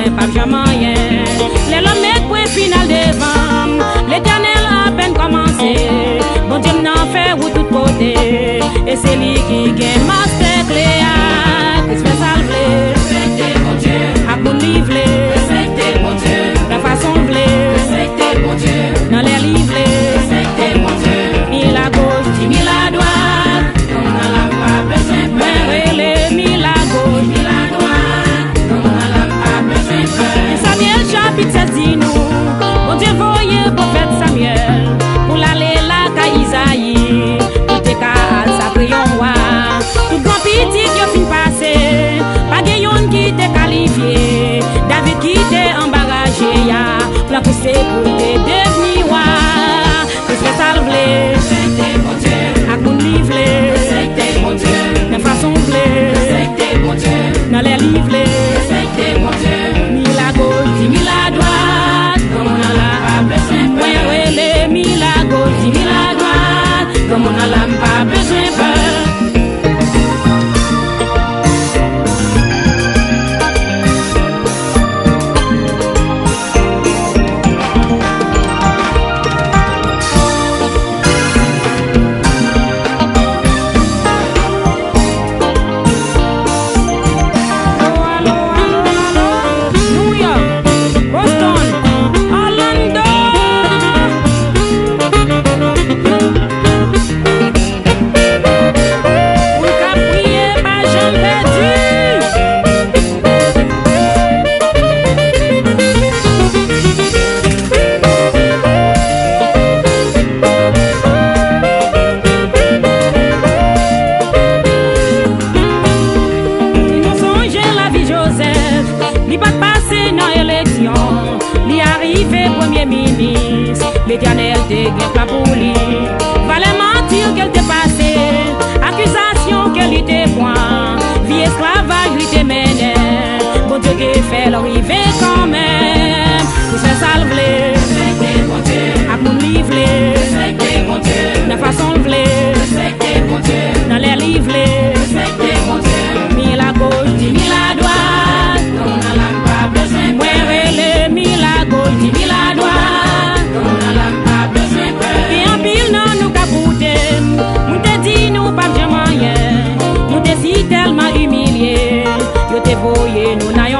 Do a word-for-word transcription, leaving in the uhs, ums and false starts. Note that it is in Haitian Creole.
p ap janm anyen. Lè lòm met pwen final devan m, Letènèl apèn kòmanse. Bondye m nan fè wout tout kote, e se li ki gen mastè kle a. Kris fè sa l vle, respekte Bondye. Ak moun li vle, respekte Bondye. Nan fason l vle, respekte Bondye. Nan lè li vle, respekte Bondye. Milagoch di miladwat, granmoun nan la m pa bezwen pè. Mwen rele milagoch di miladwat. Samyèl chapit sèz di nou, Bondye voye pwofèt Samyèl pou l ale lakay Izayi, pou te ka al sakre yon wa. Tout gran pitit yo fin pase, pa gen youn ki te kalifye. David ki te anba raje a, pran Kris se pou l te devni wa. Kris fè sa l vle, respekte Bondye. Ak moun li vle, respekte Bondye. Nan fason l vle, respekte Bondye. Nan lè li vle, respekte Bondye. Milagoch di miladwat, granmoun nan la pa bezwen pè. Mwen rele milagoch di miladwat, granmoun nan la m pa bezwen pè. Moun k ap priye pa janm pèdi. Si nou sonje lavi Jozèf, li pa t pase nan eleksyon. Li arive premye minis, Letènèl te gen plan pou li. Valè manti ke l te pase, akizasyon ke li te pran, vi esklavaj li te mennen, Bondye te fè l rive kanmenm. Li fè sa l vle, respekte Bondye. Ak moun li vle, respekte Bondye. Nan fason l vle, respekte Bondye. Nan lè li vle, respekte Bondye. Milagoch di miladwat, granmoun nan la m pa bezwen pè. Mwen rele milagoch di miladwat, granmoun nan la m pa bezwen pè. Gen anpil nan nou k ap koute m, moun te di nou p ap janm anyen. Nou te si tèlman imilye, yo te voye nou nan